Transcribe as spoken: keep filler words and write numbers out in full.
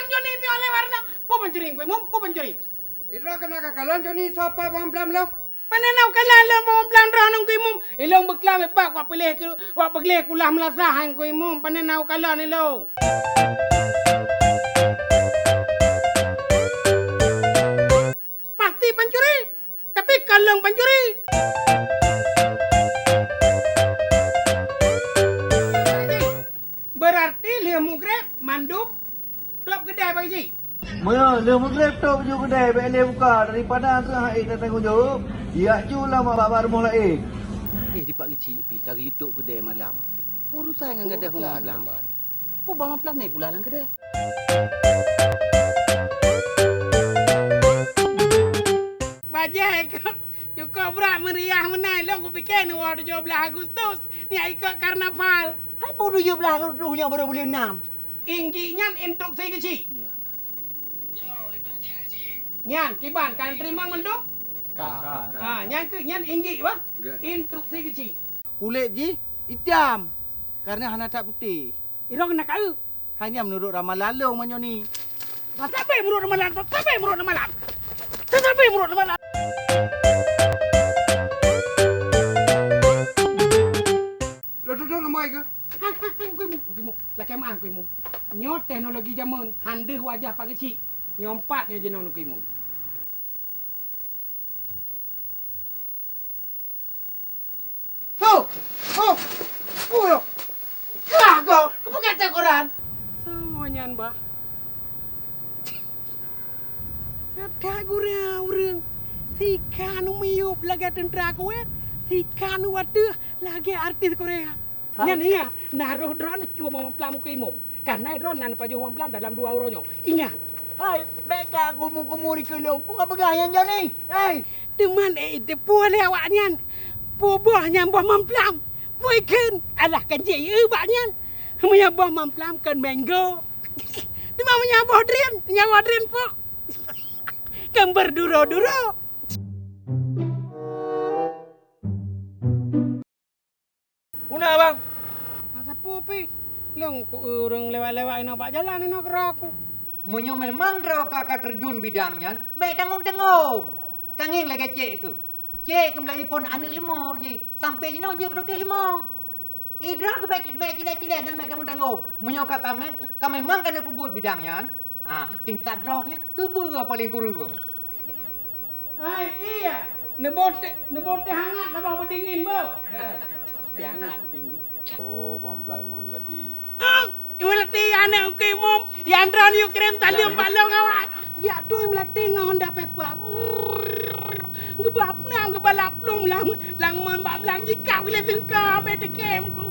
Joni teuh lé warna. Peue pancuri Teungku Imum? Peue pancuri? Ira keuneuk kakalon Joni soe pah Bang Plam lom. Pane na ukalon lôn Bang Plam droeneuh Teungku Imum? Ilôn beuklam bak wak piléh keu, wak piléh kulah meulasah Teungku Imum. Pane na ukalon ilôn? Pasti pancuri. Tapi kon lôn pancuri. Beurati lheueh mugreb mandum tôb keudè Pak Geuchik. Meunyoe lheueh mugreb tôb ju keudè, bèk lé buka, daripada keuh hana tanggong jaweueb, jak ju lam bak-bak rumoh laén. Eh, di Pak Geuchik pih ka geuyue tôb keudè malam. Urusan ngon gadôh Bang Plam. Peue Bang Plam na pula lam keudè? Bajèe kok, cukôp brat meuriah meunan, lôn kupike neuwoe tujoh blaih Agustus, nyan ikôt karnaval. Hai peue tujoh blaih Agustus nyoe baru buleuen nam. Inggik nyan instruksi Geuchik. Nyan kiban ka teurimong mandum? Ka. Ha, nyan keuh nyan inggik bah. Instruksi Geuchik. Kulét jih itam, karena hana that putéh. Irong na kaeu. Hanya meunurot ramalan lôn meunyoe ni. Sabe meunurot ramalan, sabe meunurot ramalan. Sabe meunurot ramalan. Lo duduk lemai ke? Hang, hang, hang, Teungku Imum, Teungku Imum. Lakèe meu'ah Teungku Imum. Nyoe teknologi jameun, han deuh wajah Pak Geuchik. Nyoe pat nyoe jinoe Teungku Imum. Ho! Ho! Uyo! Kah go! Keupeue gata koran? Soe nyan, bah? Gata gurèe ureueng. Sika nu miyueb lagèe teuntra Kuwait, sika nu ateueh lagèe artis Korea. Hai. Nyan ingat, na roh droeneuh cue Bang Plam Teungku Imum. Karena droeneuh na pajoh Bang Plam dalam dua uroe nyoe. Ingat. Hai, bèk ka kumu-kumu di keulong. Peue ka peugah nyan Joni? Hei! Teuma ék jiteupeue lé awaknyan. Peue boh nyan boh Bang Plam. Peue kheun? Alah kan jih eu bak nyan. Meunyoe boh Bang Plam kan mango. Teuma meunyoe boh drien, nyan boh drien pok. Kan berduro-duro. Puna, Bang? Masa peue pih? Lôn ku ureueng lewat-lewat inoe bak jalan inoe keudroe ku. Meunyoe memang droe ka, ka terjun bidang nyan, bèk tanggong-tanggong. Ka ngieng lagèe cék keuh. Cék keuh meulayeue phôn aneuk leumo jih, sampoe jinoe jeuet peudukéh leumo. Idroe keuh bèk, bèk cilek-cilek dan bèk tanggong-tanggong. Meunyoe ka, ka mem-, ka memang ka neupeubuet bidang nyan, Ha, tingkat droe nyan keubeue paleng kureueng. Hai, iya. Neuboh teh, neuboh teh hangat, neuboh beudingin, beuh. Teh hangat dingin. Oh, Bang Blai Muhun Lati. Ah, Muhun Lati, aneuk Teungku Imum. Nyang droeneuh kirim saleuem bak lôn awai. Jak tui Muhun Lati ngon Honda Vespa. Geubah nam, geubalap plueng lam, lam mon bak blang jikab geulet teungka, bèk teukem ku.